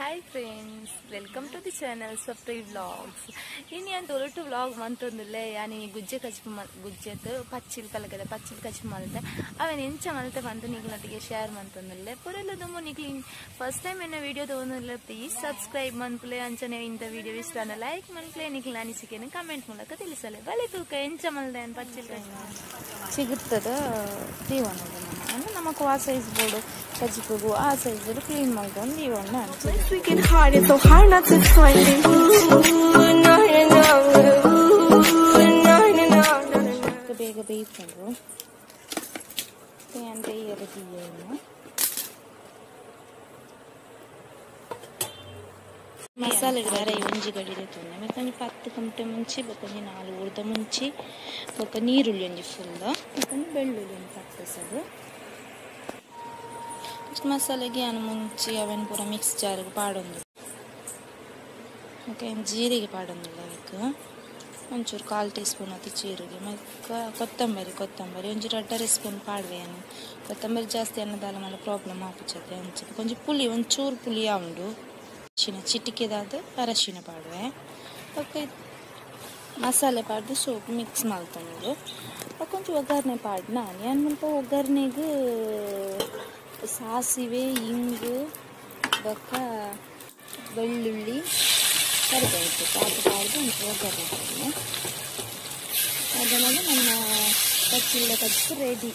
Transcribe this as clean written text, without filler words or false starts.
Hi friends, welcome to the channel Swapri Vlogs. ಇನಿ ಅಂತ ಒರಟು ವ್ಲಾಗ್ ಮಂತೊಂದುಲ್ಲೆ ಯಾನಿ ಗುಜ್ಜೆ ಕಚ್ಪು ಗುಜ್ಜೆತ್ ಪಚ್ಚಿಲ್ ಪಲಕದ ಪಚ್ಚಿಲ್ ಕಚ್ಪು ಮಲ್ತೆ ಅವನ್ ಎಂಚ ಮಲ್ತೆ ಪಂದ್ ನಿಕ್ಲೆನೊಟ್ಟಿಗೆ ಶೇರ್ ಮಂತೊಂದುಲ್ಲೆ ಪೊರೆಲ ದುಂಬು ನಿಕ್ಲು ಫಸ್ಟ್ ಟೈಮ್ ಎನ್ನ ವಿಡಿಯೋ ತೂವೊಂದುಲ್ಲೆ ಪ್ಲೀಸ್ ಸಬ್ಸ್ಕ್ರೈಬ್ ಮನ್ಪುಲೆ ಅಂಚನೆ ಇಂತ ವಿಡಿಯೋ ಇಷ್ಟನ ಲೈಕ್ ಮನ್ಪುಲೆ ನಿಕ್ಲು ಅನಿಸಿಕೆನ್ ಕಮೆಂಟ್ ಮೂಲಕ ತಿಳಿಸಲೆ ಬಲೆ ತೂಕ ಎಂಚ ಮಲ್ತೆ ಅನ್ ಪಚ್ಚಿಲ್ ಕಚ್ಪು ಸಿಗುತ್ತದ ದೀವನದ ನಮಕ್ ಆ ಸೈಜ್ ಬೋಡು ಕಜಿಪುಗು ಆ ಸೈಜ್ ಕ್ಲೀನ್ ಮಾಡ್ಕೊಂಡು ದೀವಣ್ಣ. We can hide it so hard not to find it. ಬೇಗ ಬೇಯ್ಕೊಂಡು ಅಂತ ಎರಗಿಯನ್ನು ಮಸಾಲೆ ಅರೆ ಒಂಜಿ ಗಡಿದೆ ತೊಂದೆ ಮತ್ತು ಒಂಜಿ 10 ಗಂಟೆ ಮುಂಚೆ ಬೊಕ್ಕ 4 ಉರ್ದ ಮುಂಚೆ ಬೊಕ್ಕ ನೀರುಳ್ಳಿ ಒಂಜಿ ಫುಲ್ ಬೊಕ್ಕ ಬೆಳ್ಳುಳ್ಳಿ ಒಂಜಿ ಪತ್ತಸದು ಮಸಾಲೆಗೆ ಅನು ಮುಂಚೆ ಅವೆನ್ ಪೂರ ಮಿಕ್ಸ್ ಜಾರಿಗೆ ಪಾಡೊಂದು ಓಕೆ ಜೀರಿಗೆ ಪಾಡೊಂದಿಲ್ಲ ಅದಕ್ಕೆ ಒಂಚೂರು 1/4 ಟೀ ಸ್ಪೂನ್ ಅತಿ ಜೀರಿಗೆ ಮತ್ತು ಕೊತ್ತಂಬರಿ ಕೊತ್ತಂಬರಿ ಒಂಜಿ 2.5 ಸ್ಪೂನ್ ಪಾಡುವೆ ಅನ್ನು ಕೊತ್ತಂಬರಿ ಜಾಸ್ತಿ ಅನ್ನದಾಲ ಮಲ್ಲ ಪ್ರಾಬ್ಲಮ್ ಆಪುಚತೆ ಅಂಚೆ ಕೊಂಚ ಪುಳಿ ಒಂಚೂರು ಪುಳಿ ಉಂಡು ಅರಿಶಿನ ಚಿಟಿಕೆದಾದ ಅರಶಿನ ಪಾಡುವೆ ಓಕೆ ಮಸಾಲೆ ಪಾಡ್ದು ಸೋಪ್ ಮಿಕ್ಸ್ ಮಲ್ತೊಂದು ಕೊಂಚ ಒಗ್ಗರಣೆ ಪಾಡು ನಾನು ಏನು ಮುಲ್ಪ ಒಗ್ಗರಣೆಗೆ ಸಾಸಿವೆ ಇಂಗು ಬೊಕ್ಕ ಬೆಳ್ಳುಳ್ಳಿ ಕರಿಬೇವು ಪಾತು ಪಾಡ್ದು ಒಂಚೂರು ಒಗ್ಗರಣೆ ಪಾಡ್ನೆ ಅದನ್ನೆಲ್ಲ ನಮ್ಮ ಕಚ್ಚಿಲ್ಲ ಕಜ್ಜು ರೆಡಿ.